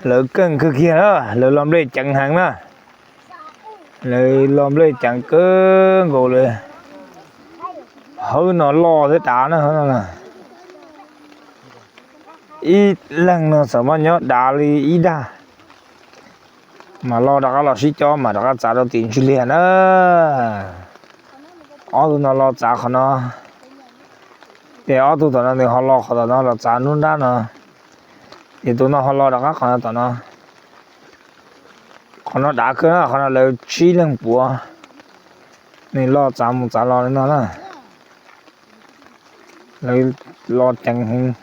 Lawv keung keu kia na, lawv lom leh ceeng heung na. Lawv lom leh ceeng keung gou le. Hawnu lo se ta na, hawnu na. Ih leeng nu sa ma nyo da li ih da. Ma lo da ka lo si co ma da ka ca do tin si lia na. Awtu nu lo ca kha nu. Te awtu tu nu ni haw lo kha tu nu lo ca nu da nu. Te tu nu haw lo da ka kha nu tu nu. Kha nu da keu na, kha nu lawv si leeng pua. Ni lo ca mu ca lo ni nu na. Lawv lo ceeng heung.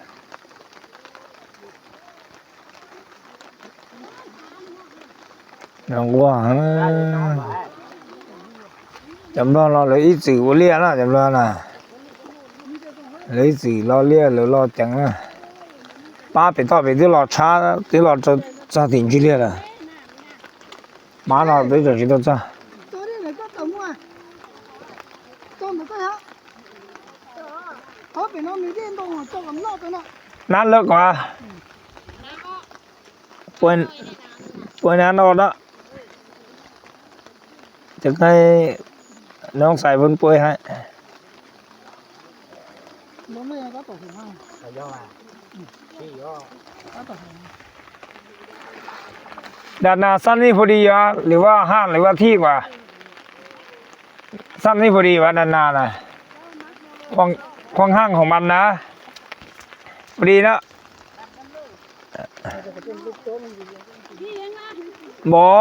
Nang wa, Jam lo lo lawv ih zui u lia na, Jam lo na. Lawv ih zui lo lia, lawv lo ceeng na. Pa pei to pei ti lo cha, ti lo ca, ca tin ji lia la. Ma lo ti ca ji to ca. Nan lok wa. ເປີດ ເປີດນັ້ນອອກເນາະ ຈະໃຫ້ນ້ອງໃສເພິ່ນປ່ວຍໃຫ້. ດ້ານໜ້າຊັ້ນນີ້ພໍດີຫວາ ຫຼືວ່າຫ້າງ ຫຼືວ່າທີ່ຫວາ? ຊັ້ນນີ້ພໍດີຫວາ ດ້ານໜ້ານະ ຂວາງ ຂວາງຮ່າງຂອງມັນນະ ພໍດີເນາະ. ບໍ່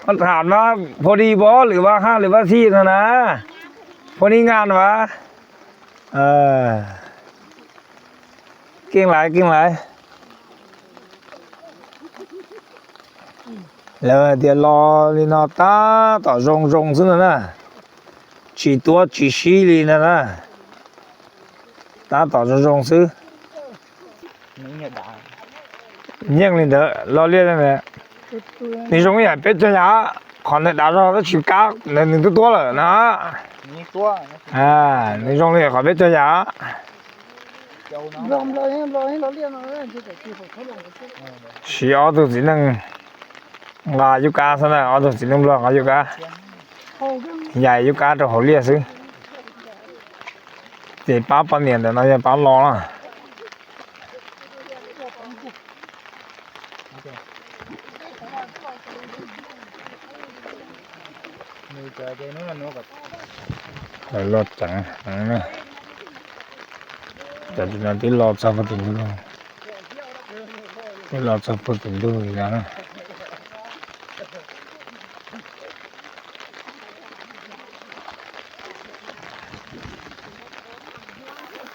ມັນຖາມວ່າພໍດີບໍ່ ຫຼືວ່າຫ້າງ ຫຼືວ່າທີ່ຫັ້ນນະ ພໍດີງານຫວາ. ເອີ ເກັ່ງຫຼາຍ ເກັ່ງຫຼາຍ. ແລ້ວດຽວລໍລີນອຕາຕໍ່ຊົງຊົງຊຶນນະ ຈີຕົວຈີຊີລີນະນະ ຕາຕໍ່ຊົງຊົງຊຶ ຍຽງລີເດີ ລໍລຽນນັ້ນແຫຼະ ນີ້ຊົງໃຫຍ່ເປັດຈະຫຍາ ຂອນໃນດາວເຮົາຊິກາກໃນໜຶ່ງຕົວເລີຍນະ ນີ້ຕົວ ອ່າ ນີ້ຊົງນີ້ຂອນເປັດຈະຫຍາ. ຊິເອົາໂຕສີໜຶ່ງລາຢູ່ກາຊັ້ນນະ ເອົາໂຕສີໜຶ່ງລອງເອົາຢູ່ກາ ໃຫຍ່ຢູ່ກາໂຕເຂົາລຽກຊື່ ເຕະປາປານຽນແຕ່ເນາະ ຢ່າປາຫຼໍ່ນະ. ເອີ ລອດຈັງ ເອີ ແຕ່ທີ່ນັ້ນທີ່ລອດຊາວປະຕິນດູ ທີ່ລອດຊາວປະຕິນດູນີ້ນະ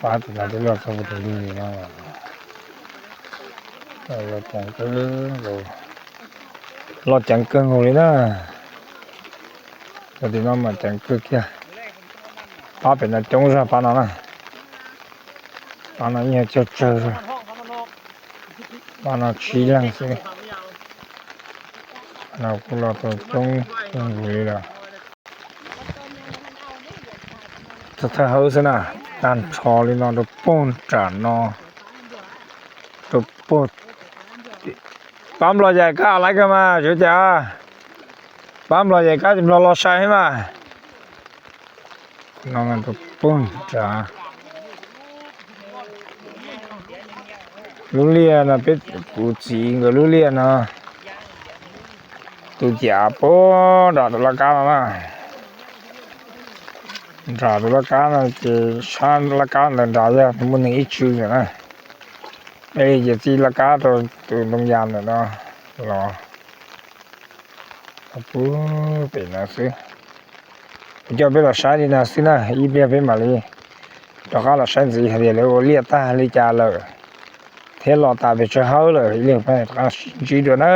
ປາຕິນາທີ່ລອດຊາວປະຕິນດູນີ້ນະ ເອີ ລອດຈັງເກີງໂລ ລອດຈັງເກີງໂລເລີຍນະ ປາຕິນາມາຈັງເກີງເກຍ ປາເປັນນາຈົງຊະ ປານານະ ປານາເອີຍເຈີ ປານາຊີລັງຊິ ນາກຸລາໂຕຈົງເກີງໂລເລີຍລະ. ສະຖານະໂຄສະນາ ຕານຊໍລີນອນໂດໂປນຈານອ ໂດໂປນ ປ້າມຫຼໍ່ໃຫຍ່ກ້າໄລ່ກັນມາ ເຈົ້າຈາ ປ້າມຫຼໍ່ໃຫຍ່ກ້າຈຳລອງຫຼໍ່ໄຊໃຫ້ມາ ນ້ອງນັ້ນໂດໂປນຈາ ລູເລຍນະ ເປັດປູຈີນກໍລູເລຍນະ. ຕຸຈາໂປດາຕຸລາການນະ ດາຕຸລາການນະ ເຈຊານລາການນະ ດາຍາມຸນອີກຊື່ນະ ເອເຈຊີລາການໂຕ ໂຕລົງຍາມນະເນາະ ລອ ອະປູ ເປັນນະຊື ເຈົ້າເປັນລາຊາຍດີນະຊືນະ ອີເມຍເປັນມາລີ ດອກກາລາຊາຍສີເຮເລໂອເລຍຕາເລຈາເລີ ເທລອຕາເປເຊເຮີເລີ ເລຍໄປຕາຊີໂດນະ.